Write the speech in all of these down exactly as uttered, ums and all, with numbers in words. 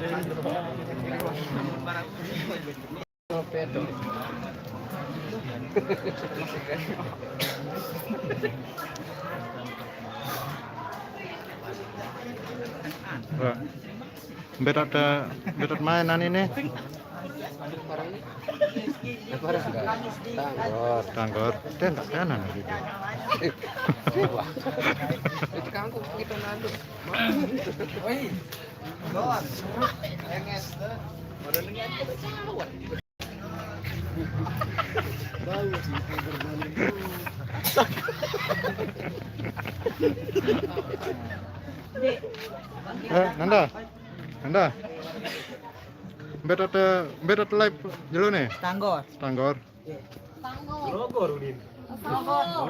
Mbet ada, mbet ada mainan ini. Tanggor. Tanggor. Dia enggak kanan gitu. Itu kangkung kita nanti. Eh, Nanda. Nanda. Mbet ada, mbet ada live jelo nih. Tanggor. Tanggor. Tanggor. Tanggor.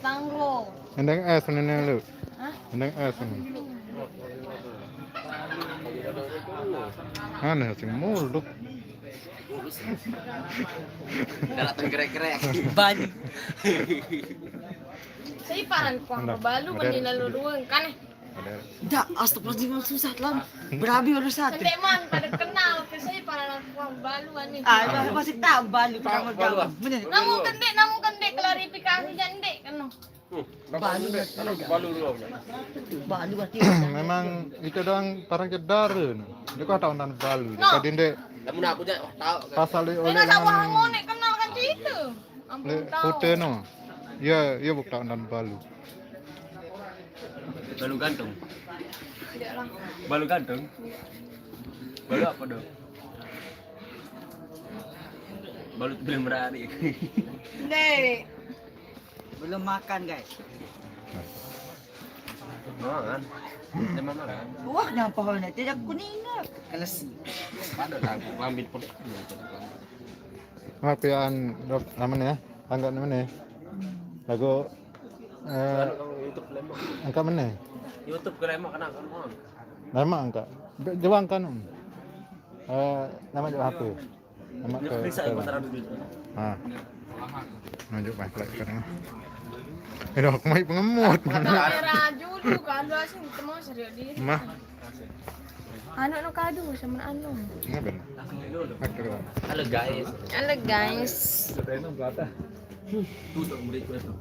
Tanggor. Endang es ini lu. Hah? Endang es ini. Aneh sing muluk. Dalam tenggerek-gerek. Banyu. Saya paran kuang balu mending lalu dua kan eh. Dah, astagfirullahaladzim susah lah. Berabi udah satu. Sendek man pada kenal ke saya paran kuang balu ani. Ah, masih tahu balu kamu jawab. Benar. Namu kendek, namu kendek klarifikasi jandek kan. Balu balu dulu. Balu berarti. Memang itu doang parang cedar. Dia kok tahu nan balu. Tadi ndek Kamu nak aku tak tahu. Pasal dia oleh Dengan sawah ngonek kenal kan itu. Ampun Lek tahu. Putih no. Ya, ya buk tahu nan balu. Balu gantung. Tidak lah. Balu gantung. Balu apa dong? Balu belum berani. Ndek. Belum makan guys. Makan. Dia mau makan. Wah, nyampah banget tidak kuning. Kelesi. Ada lah, aku ambil pun. Mapian dok namanya ya. Angkat namanya. Lagu eh YouTube Lembang. angkat mana? YouTube ke Lembang kena kan. Nama angkat. Jawang kan. Eh nama jawab H P. Nama ke. Bisa ikut terang dulu. Ah. Nunjuk baik lagi kan. Ini aku main pengemot. Kamera dulu kalau asing temu serius di. Mah, Anu no kado sama anu. enggak benar. Aku doang. Halo guys. Halo guys. Tuh tak murid gue tuh.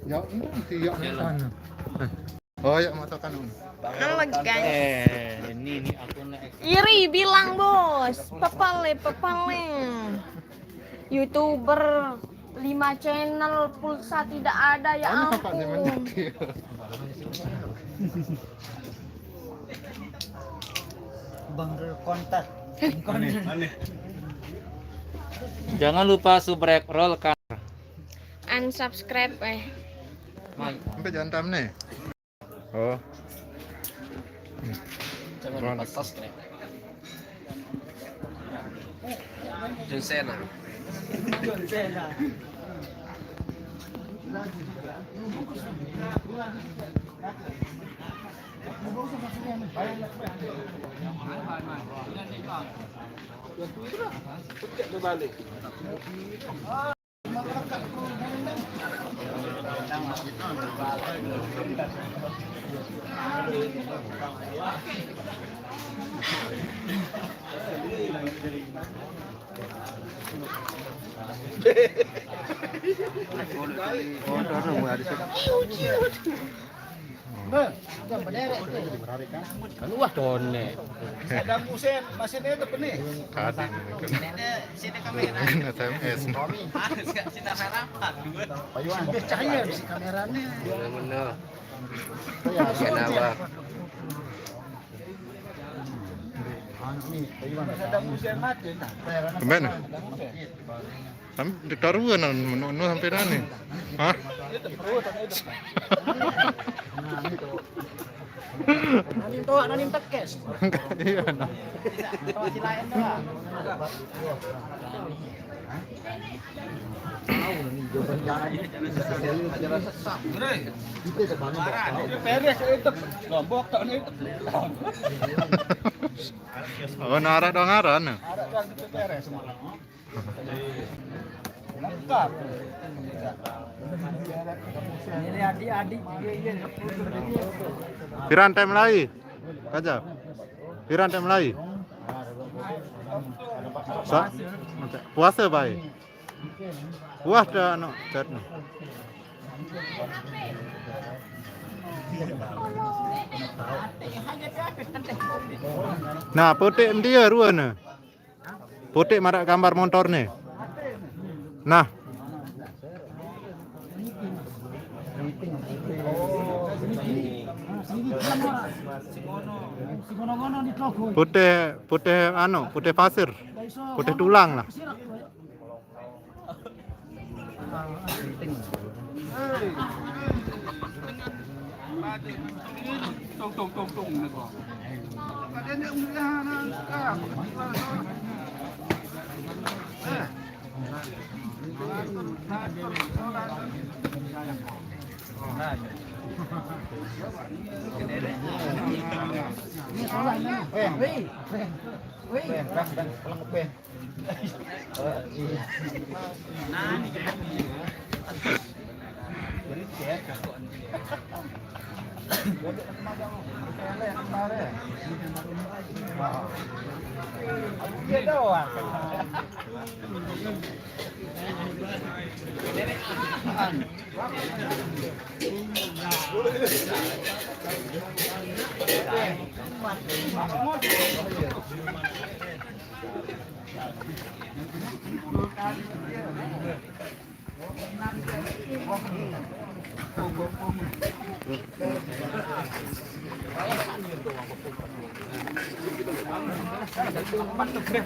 Ya, enggak sih ya. Mana? Oh ya, mata kan. Halo guys. Eh, ini ini aku naik. Iri bilang bos, pepale pepale. YouTuber lima channel pulsa tidak ada ya Kamu kakaknya ampun. menyetir. Bang Rul kontak. Jangan lupa subrek roll kan. Unsubscribe eh. Sampai jantam nih. Oh. Jangan lupa subscribe. John Cena. Wah, done. Saddam Hussein masih ada tuh nih. Kadin. Sini kamera. S M S. Sini kamera apa? Dua. Payuan. Cahaya di kameranya. Benar. Payuan. Kenapa? Nih, payuan. Saddam Hussein mati nah. Kemana? Sampai ditaruhan nu sampai nane. Hah? Nanim toa, nanim tekes. Iya, nah. Toa silain doang. Beres itu. Lombok tak nih. Oh, nara dong aran. Ada tuan itu beres malah. Lengkap. Ini adik-adik juga iya. Piran time lagi. Kaja. Piran te mulai. Sa? Puasa bae. Wah, dah, anu, cat, anu. Nah, putih dia rua, nah. Putih maraq gambar montor ne. Nah. Putih, putih anu, putih pasir. Putih tulang lah.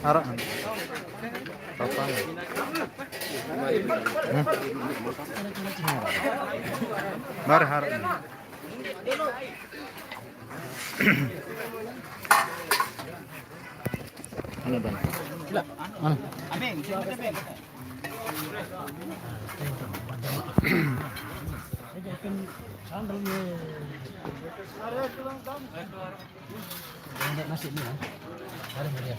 Araq. Papan. Hmm. Mari, araq. Mana, Bang? Mana? Nasi ni, ya. Ada dia.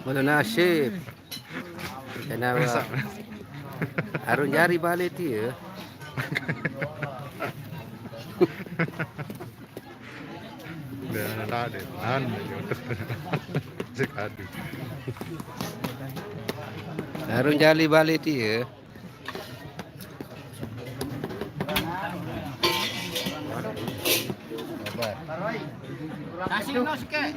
Mano nasib? Kenapa? Arung jari balik dia. Dah, tak ada. Anu, sekali. Arung jari balik dia. Kasih no sikit.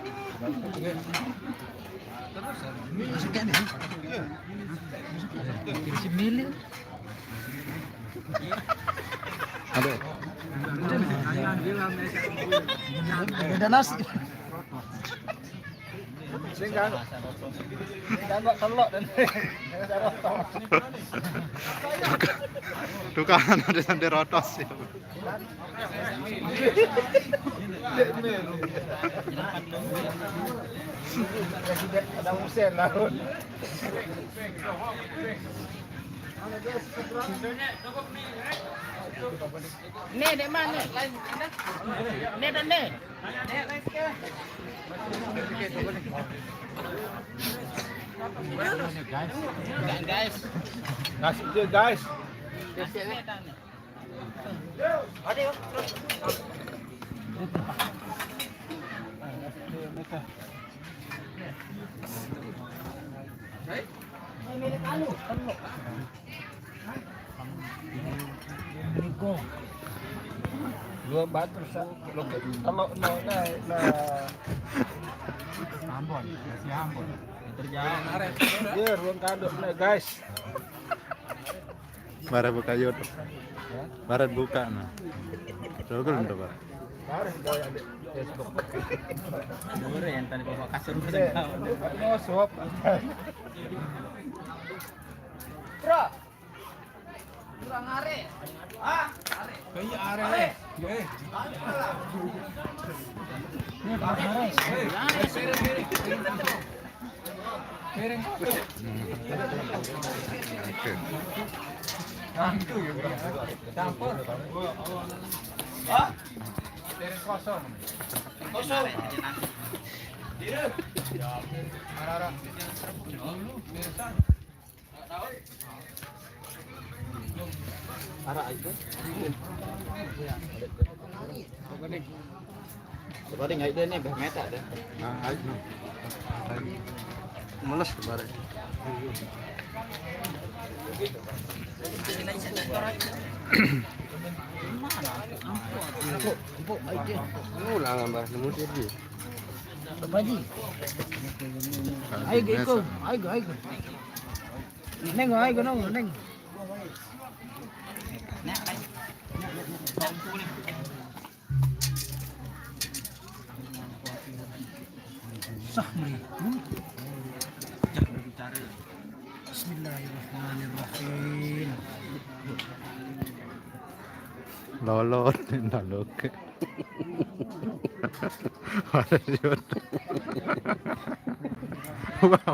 Sikit ni. Kasih milik. Aduh. Ada nasi. Sing kan. Sing kan buat telok dan. Tukang ada sampai rotos ya. Ada musim lah. Ni, dek mana? Ni dan ni. Guys. Nasib dia, guys. Dua batur sa-, lo-, kalau no, na, na. Ambon, masih Ambon. Terjadi. Ya, ruang kanduk, na, guys. Mari buka YouTube. Mari buka, nah. Coba dulu, Pak. Mari, boy, ada Facebook. Nomor yang tadi bawa kasur. Iya. Mau swap. Bro. Kurang are. Ah, are. Kayak are. Are. Eh. Ini Pak Are. Eh, piring, piring, piring. Piring. Oke. Santu ya, Bang. Campur. Hah? Piring kosong. Kosong. Arah itu. Coba deh, nggak ada nih, bah meta deh. Nah, ayo. Males kemarin. Empuk, empuk, baik dia. Ulang gambar nemu dia. Apa ji? Ayo, iko, ayo, ayo. Neng, ayo, nong, neng. Sah meri. Bismillahirrahmanirrahim. Lolot, lolot. Ada jod. Wah.